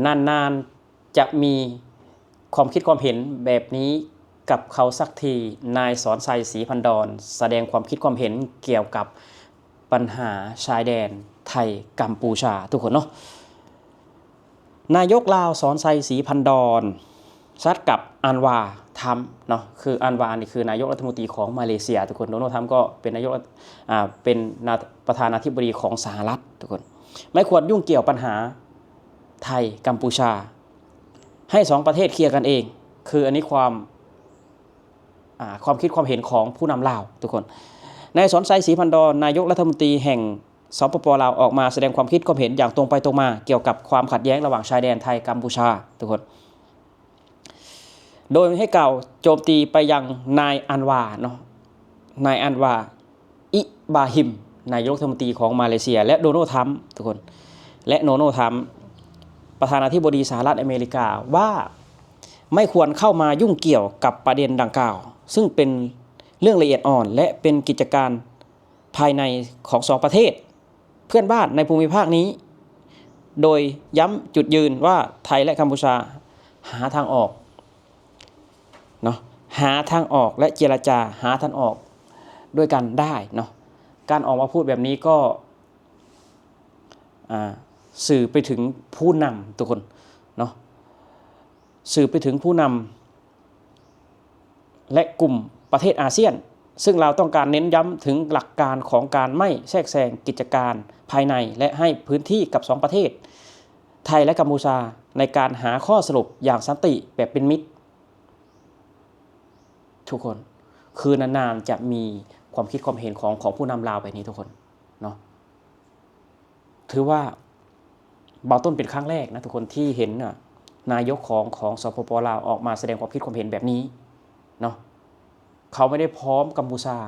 ນານໆຈະມີຄວາມຄິດຄວາມເຫັນແບບນີ້ກັບເຂົາສັກທີ. ນາຍສອນໄຊ ສີພັນດອນ ສະແດງຄວາມຄິດຄວາມເຫັນກ່ຽວກັບບັນຫາຊາຍແດນໄທກຳປູຊາ ທຸກຄົນເນາະ. ນາຍົກລາວ ສອນໄຊ ສີພັນດອນ ສັດກັບ ອັນວາ ທຳ ເນາະ, ຄື ອັນວາ ນີ້ຄືນາຍົກລັດຖະມົນຕີຂອງມາເລເຊຍ ທຸກຄົນ. ໂດນັລ ທຳ ກໍເປັນນາຍົກ ອາ ເປັນນາ ປະທານາທິບໍດີຂອງສະຫະລັດ ທຸກຄົນ. ໄມ່ຄວນຫຍຸ້ງກ່ຽວບັນຫາໄທກຳປູຊາ, ໃຫ້ສອງປະເທດເຄຍກັນເອງ. ຄືອັນນີ້ຄວາມ ອາ ຄວາມຄິດຄວາມເຫັນຂອງຜູ້ນຳລາວ ທຸກຄົນ. ນາຍສອນໄຊ ສີພັນດອນ ນາຍົກລັດຖະມົນຕີແຫ່ງ ສປປ ລາວ ອອກມາສະແດງຄວາມຄິດຄວາມເຫັນຢ່າງຕົງໄປຕົງມາກ່ຽວກັບຄວາມຂັດແຍ້ງລະຫວ່າງຊາຍແດນໄທກຳປູຊາ ທຸກຄົນ, ໂດຍໃຫ້ກ່າວໂຈມຕີໄປຍັງນາຍ ອັນວາ ເນາະ, ນາຍ ອັນວາ ອິບາຮິມ ນາຍົກລັດຖະມົນຕີຂອງມາເລເຊຍ ແລະ ໂດນັລ ທຳ ທຸກຄົນ ແລະ ໂດນັລ ທຳ ປະທານາທິບໍດີສະຫະລັດອາເມລິກາ ວ່າໄມ່ຄວນເຂົ້າມາຫຍຸ້ງກ່ຽວກັບປະເດັນດັ່ງກ່າວ ຊຶ່ງເປັນເລື່ອງລະອຽດອ່ອນ ແລະ ເປັນກິດຈະການ ພາຍໃນຂອງສອງປະເທດເພື່ອນບ້ານໃນພູມິພາກນີ້, ໂດຍຢ້ຳຈຸດຢືນວ່າໄທ ແລະ ກຳປູຊາ ຫາທາງອອກເນາະ, ຫາທາງອອກ ແລະ ເຈລະຈາຫາທາງອອກດ້ວຍກັນໄດ້ເນາະ. ການອອກມາພູດແບບນີ້ກໍ ອາ ສື່ໄປເຖິງຜູ້ນຳ ທຸກຄົນເນາະ, ສື່ໄປເຖິງຜູ້ນຳ ແລະ ກຸ່ມປະເທດອາຊຽນ, ຊຶ່ງລາວຕ້ອງການເນັ້ນຢ້ຳເຖິງຫຼັກການຂອງການໄມ່ແຊກແຊງກິດຈະການພາຍໃນ ແລະ ໃຫ້ພື້ນທີ່ກັບສອງປະເທດ ໄທ ແລະ ກຳປູຊາ ໃນການຫາຂໍ້ສະຫຼຸບຢ່າງສັນຕິແບບເປັນມິດ. ທຸກຄົນ, ຄືນານໆຈະມີຄວາມຄິດຄວາມເຫັນຂອງ ຂອງຜູ້ນຳລາວແບບນີ້ ທຸກຄົນເນາະ. ຖືວ່າບ່າວຕົ້ນເປັນຄັ້ງແລກນະ ທຸກຄົນ ທີ່ເຫັນນາຍົກຂອງ ຂອງ ສປປ ລາວ ອອກມາສະແດງຄວາມຄິດຄວາມເຫັນແບບນີ້ເນາະ. ເຂົາໄມ່ໄດ້ພ້ອມກຳປູຊາ,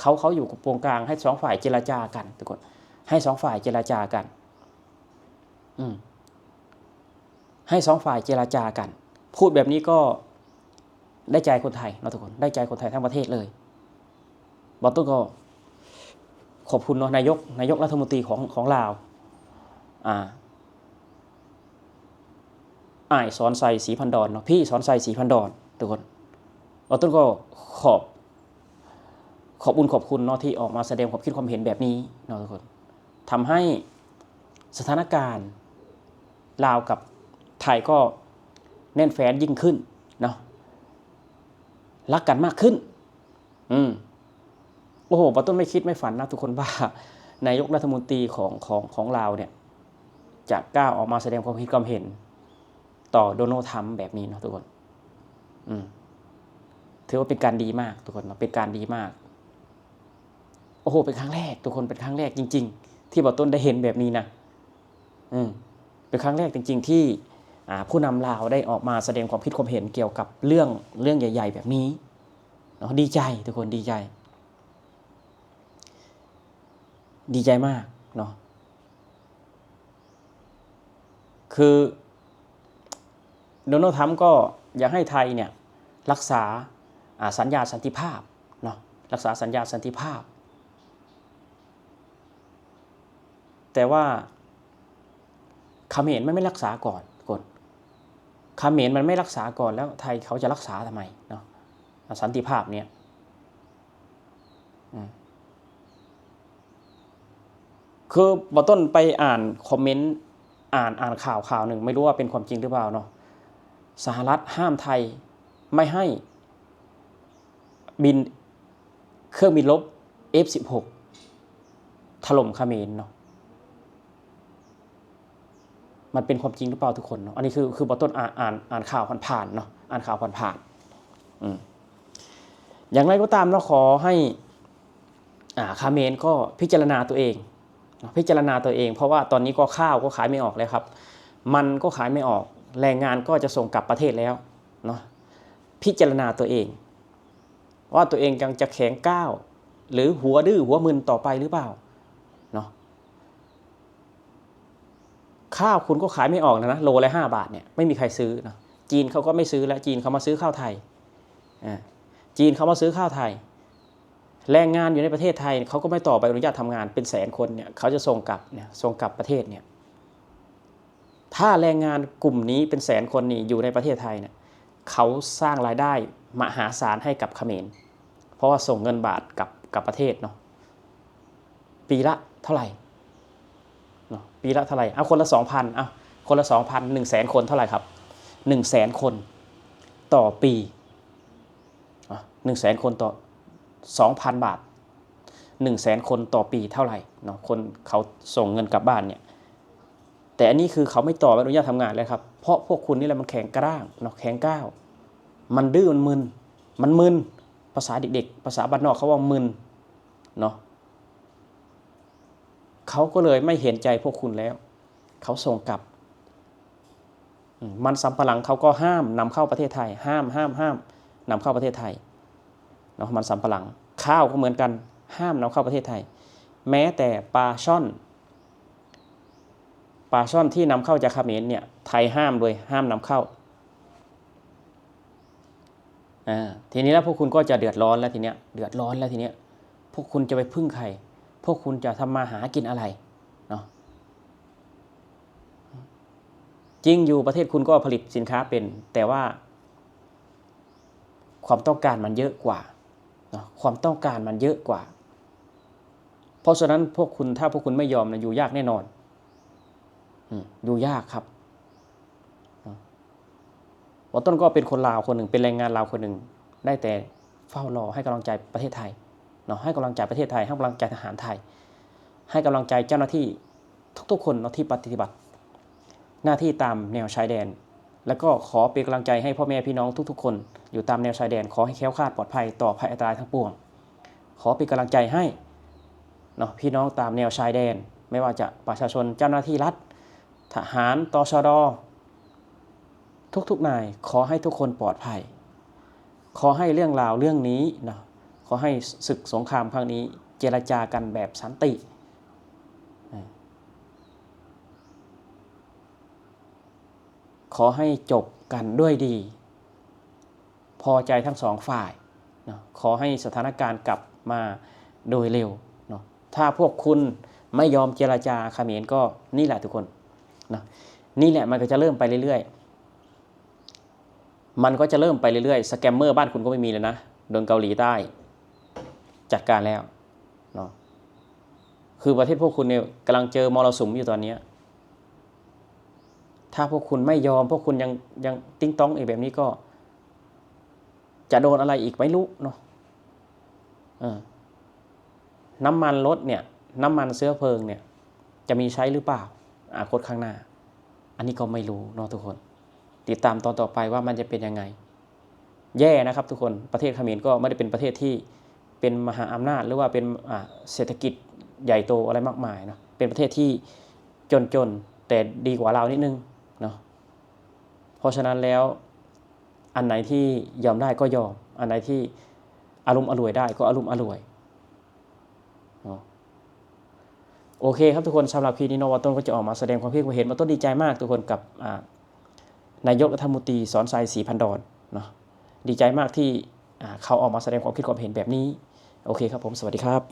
ເຂົາ ເຂົາຢູ່ກົງກາງ ໃຫ້ສອງຝ່າຍເຈລະຈາກັນ ທຸກຄົນ, ໃຫ້ສອງຝ່າຍເຈລະຈາກັນ ອືມ ໃຫ້ສອງຝ່າຍເຈລະຈາກັນ. ພູດແບບນີ້ກໍ ໄດ້ໃຈຄົນໄທເນາະ ທຸກຄົນ, ໄດ້ໃຈຄົນໄທທັງປະເທດເລີຍ. ບ່າວຕົ້ນກໍຂອບຄຸນເນາະ ນາຍົກ ນາຍົກລັດຖະມົນຕີຂອງ ຂອງລາວ ອາ ອ້າຍສອນໄຊ ສີພັນດອນເນາະ, ພີ່ສອນໄຊ ສີພັນດອນ ທຸກຄົນ. ບ່າວຕົ້ນກໍຂອບ ຂອບບຸນຂອບຄຸນເນາະ ທີ່ອອກມາສະແດງຄວາມຄິດຄວາມເຫັນແບບນີ້ເນາະ ທຸກຄົນ, ທຳໃຫ້ສະຖານະການລາວກັບໄທກໍແໜ້ນແຟ້ນຍິ່ງຂຶ້ນເນາະ, ຮັກກັນມາກຂຶ້ນ. ອືມ ໂອ້ໂຫ ບ່າວຕົ້ນໄມ່ຄິດໄມ່ຝັນນະ ທຸກຄົນ ວ່ານາຍົກລັດຖະມົນຕີຂອງ ຂອງ ຂອງລາວເນຍ ຈະກ້າອອກມາສະແດງຄວາມຄິດຄວາມເຫັນຕໍ່ໂດນັລ ທຳ ແບບນີ້ເນາະ ທຸກຄົນ. ອືມ ຖືວ່າເປັນການດີມາກ ທຸກຄົນເນາະ, ເປັນການດີມາກ. ໂອ້ໂຫ ເປັນຄັ້ງແລກ ທຸກຄົນ, ເປັນຄັ້ງແລກຈິງໆ ທີ່ບ່າວຕົ້ນໄດ້ເຫັນແບບນີ້ນະ. ອືມ ເປັນຄັ້ງແລກຈິງໆ ທີ່ ອາ ຜູ້ນຳລາວໄດ້ອອກມາສະແດງຄວາມຄິດຄວາມເຫັນກ່ຽວກັບເລື່ອງ ເລື່ອງໃຫຍ່ໆແບບນີ້ເນາະ. ດີໃຈ ທຸກຄົນ, ດີໃຈ ດີໃຈມາກເນາະ. ຄືໂດນັລ ທຳ ກໍຢາກໃຫ້ໄທເນຍ ຮັກສາ ອາ ສັນຍາສັນຕິພາບເນາະ, ຮັກສາສັນຍາສັນຕິພາບ. ແຕ່ວ່າຂະເໝນມັນໄມ່ຮັກສາກ່ອນ ກ່ອນ, ຂະເໝນມັນໄມ່ຮັກສາກ່ອນ ແລ້ວໄທເຂົາຈະຮັກສາທຳໄມເນາະ ສັນຕິພາບເນຍ. ອືມ ຄືບ່າວຕົ້ນໄປອ່ານຄອມເມັນ ອ່ານ ອ່ານຂ່າວຂ່າວໜຶ່ງ ໄມ່ຮູ້ວ່າເປັນຄວາມຈິງຫຼືເປົ່າເນາະ, ສະຫະລັດຫ້າມໄທໄມ່ໃຫ້ບິນ ເຄື່ອງບິນລົບ ເອັຟສິບຫົກ ຖະຫຼົ່ມຂະເໝນເນາະ. ມັນເປັນຄວາມຈິງຫຼືເປົ່າ ທຸກຄົນເນາະ? ອັນນີ້ຄື ຄືບ່າວຕົ້ນອ່ານ ອ່ານ ອ່ານຂ່າວຜ່ານໆເນາະ, ອ່ານຂ່າວຜ່ານໆ. ອືມ ຢ່າງໃດກໍຕາມເນາະ, ຂໍໃຫ້ ອາ ຂະເໝນກໍພິຈາລະນາຕົວເອງເນາະ, ພິຈາລະນາຕົວເອງ, ເພາະວ່າຕອນນີ້ກໍ ຂ້າວກໍຂາຍໄມ່ອອກແລ້ວຄັບ, ມັນກໍຂາຍໄມ່ອອກ, ແຮງງານກໍຈະສົ່ງກັບປະເທດແລ້ວເນາະ. ພິຈາລະນາຕົວເອງວ່າຕົວເອງຍັງຈະແຂງກ້າວ ຫຼື ຫົວດື້ຫົວມຶນຕໍ່ໄປຫຼືເປົ່າເນາະ. ຂ້າວຄຸນກໍຂາຍໄມ່ອອກແລ້ວນະ, ໂລລະຫ້າບາດເນຍ ໄມ່ມີໃຄຊື້ເນາະ. ຈີນເຂົາກໍໄມ່ຊື້ແລ້ວ, ຈີນເຂົາມາຊື້ຂ້າວໄທ, ອາ ຈີນເຂົາມາຊື້ຂ້າວໄທ. ແຮງງານຢູ່ໃນປະເທດໄທ ເຂົາກໍໄມ່ຕໍ່ໃບອະນຸຍາດທຳງານ ເປັນແສນຄົນເນຍ, ເຂົາຈະສົ່ງກັບເນຍ ສົ່ງກັບປະເທດເນຍ. ຖ້າແຮງງານກຸ່ມນີ້ເປັນແສນຄົນນີ້ຢູ່ໃນປະເທດໄທເນຍ ເຂົາສ້າງລາຍໄດ້ມະຫາສານໃຫ້ກັບຂະເໝນ ເພາະວ່າສົ່ງເງິນບາດກັບ ກັບປະເທດເນາະ. ປີລະເທົ່າໃດເນາະ? ປີລະເທົ່າໃດ? ເອົາ ຄົນລະສອງພັນ ເອົາ ຄົນລະສອງພັນ ໜຶ່ງແສນຄົນເທົ່າໃດຄັບ? ໜຶ່ງແສນຄົນຕໍ່ປີເນາະ ໜຶ່ງແສນຄົນຕໍ່ ສອງພັນບາດ ໜຶ່ງແສນຄົນຕໍ່ປີເທົ່າໃດເນາະ? ຄົນເຂົາສົ່ງເງິນກັບບ້ານເນຍ ແຕ່ອັນນີ້ຄືເຂົາໄມ່ຕໍ່ໃບອະນຸຍາດທຳງານແລ້ວຄັບ ເພາະພວກຄຸນນີ້ແຫຼະມັນແຂງກະດ້າງເນາະ ແຂງກ້າວ ມັນດື້ ມັນມຶນ ມັນມຶນ ພາສາເດັກໆ ພາສາບ້ານນອກເຂົາເວົ້າມຶນເນາະ. ເຂົາກໍເລີຍໄມ່ເຫັນໃຈພວກຄຸນແລ້ວ ເຂົາສົ່ງກັບ. ອືມ ມັນສຳປະຫຼັງເຂົາກໍຫ້າມນຳເຂົ້າປະເທດໄທ ຫ້າມ ຫ້າມ ຫ້າມນຳເຂົ້າປະເທດໄທເນາະ ມັນສຳປະຫຼັງ. ຂ້າວກໍເໝືອນກັນ ຫ້າມນຳເຂົ້າປະເທດໄທ ແມ້ແຕ່ປາຊ່ອນ ປາຊ່ອນທີ່ນຳເຂົ້າຈາກຂະເໝນເນຍ ໄທຫ້າມໂດຍຫ້າມນຳເຂົ້າ. ອາ ທີນີ້ແລ້ວພວກຄຸນກໍຈະເດືອດຮ້ອນແລ້ວ ທີເນຍ ເດືອດຮ້ອນແລ້ວທີເນຍ ພວກຄຸນຈະໄປເພິ່ງໃຜ? ພວກຄຸນຈະທຳມາຫາກິນອະໄລເນາະ? ຈິງຢູ່ ປະເທດຄຸນກໍຜະລິດສິນຄ້າເປັນ ແຕ່ວ່າຄວາມຕ້ອງການມັນເຍອະກວ່າເນາະ ຄວາມຕ້ອງການມັນເຍອະກວ່າ. ເພາະສະນັ້ນພວກຄຸນ ຖ້າພວກຄຸນໄມ່ຍອມນະ ຢູ່ຍາກແນ່ນອນ ອືມ ຢູ່ຍາກຄັບເນາະ. ບ່າວຕົ້ນກໍເປັນຄົນລາວຄົນໜຶ່ງ ເປັນແຮງງານລາວຄົນໜຶ່ງ ໄດ້ແຕ່ເຝົ້າລໍໃຫ້ກຳລັງໃຈປະເທດໄທເນາະ ໃຫ້ກຳລັງໃຈປະເທດໄທ ໃຫ້ກຳລັງໃຈທະຫານໄທ ໃຫ້ກຳລັງໃຈເຈົ້າໜ້າທີ່ທຸກໆຄົນເນາະ ທີ່ປະຕິບັດໜ້າທີ່ຕາມແນວຊາຍແດນ ແລ້ວກໍຂໍເປັນກຳລັງໃຈໃຫ້ພໍ່ແມ່ພີ່ນ້ອງທຸກໆຄົນຢູ່ຕາມແນວຊາຍແດນ ຂໍໃຫ້ແຄ້ວຄາດປອດໄພຕໍ່ໄພອັນຕະລາຍທັງປວງ. ຂໍເປັນກຳລັງໃຈໃຫ້ເນາະ ພີ່ນ້ອງຕາມແນວຊາຍແດນ ໄມ່ວ່າຈະປະຊາຊົນ ເຈົ້າໜ້າທີ່ລັດ ທະຫານ ຕຊດ ທຸກໆນາຍ ຂໍໃຫ້ທຸກຄົນປອດໄພ. ຂໍໃຫ້ເລື່ອງລາວເລື່ອງນີ້ເນາະ ຂໍໃຫ້ ສ- ສຶກສົງຄາມຄັ້ງນີ້ເຈລະຈາກັນແບບສັນຕິ ເອີ ຂໍໃຫ້ຈົບກັນດ້ວຍດີ ພໍໃຈທັງສອງຝ່າຍເນາະ ຂໍໃຫ້ສະຖານະການກັບມາໂດຍເລັວເນາະ. ຖ້າພວກຄຸນໄມ່ຍອມເຈລະຈາຂະເໝນ ກໍນີ້ແຫຼະທຸກຄົນເນາະ ນີ້ແຫຼະ ມັນກໍຈະເລີ່ມໄປເລື້ອຍໆ ມັນກໍຈະເລີ່ມໄປເລື້ອຍໆ. ສະແກມເມີບ້ານຄຸນກໍໄມ່ມີແລ້ວນະ ໂດນເກົາຫຼີໃຕ້ຈັດການແລ້ວເນາະ. ຄືປະເທດພວກຄຸນນີ້ກຳລັງເຈີມໍລະສຸມຢູ່ຕອນເນີ້ຍ ຖ້າພວກຄຸນໄມ່ຍອມ ພວກຄຸນຍັງ ຍັງຕິງຕ້ອງອີກແບບນີ້ ກໍຈະໂດນອະໄລອີກໄມ່ຮູ້ເນາະ. ເອີ ນ້ຳມັນລົດເນີ້ຍ ນ້ຳມັນເຊື້ອເພີງເນີ້ຍ ຈະມີໃຊ້ຫຼືເປົ່າ ອະນາຄົດຂ້າງໜ້າ? ອັນນີ້ກໍໄມ່ຮູ້ເນາະທຸກຄົນ. ຕິດຕາມຕອນຕໍ່ໄປວ່າມັນຈະເປັນຍັງໄງ. ແຍ່ນະຄັບທຸກຄົນ ປະເທດຂະເໝນກໍບໍ່ໄດ້ເປັນປະເທດທີ່ເປັນມະຫາອຳນາດ ຫຼືວ່າເປັນ ອາ ເສດຖະກິດໃຫຍ່ໂຕອະໄລມາກມາຍເນາະ ເປັນປະເທດທີ່ຈົນໆ ແຕ່ດີກວ່າລາວນິດໜຶ່ງເນາະ. ເພາະສະນັ້ນແລ້ວ ອັນໃດທີ່ຍອມໄດ້ກໍຍອມ ອັນໃດທີ່ອາລົມອະລວຍໄດ້ກໍອາລົມອະລວຍເນາະ. ໂອເຄຄັບທຸກຄົນ ສຳລັບຄລິບນີ້ເນາະ ບ່າວຕົ້ນກໍຈະອອກມາສະແດງຄວາມຄິດຄວາມເຫັນ. ບ່າວຕົ້ນດີໃຈມາກທຸກຄົນກັບ ອາ ນາຍົກລັດຖະມົນຕີ ສອນໄຊ ສີພັນດອນ ເນາະ ດີໃຈມາກທີ່ ອາ ເຂົາອອກມາສະແດງຄວາມຄິດຄວາມເຫັນແບບນີ້. ໂອເຄຄັບຜົມ ສະຫວັດດີຄັບ.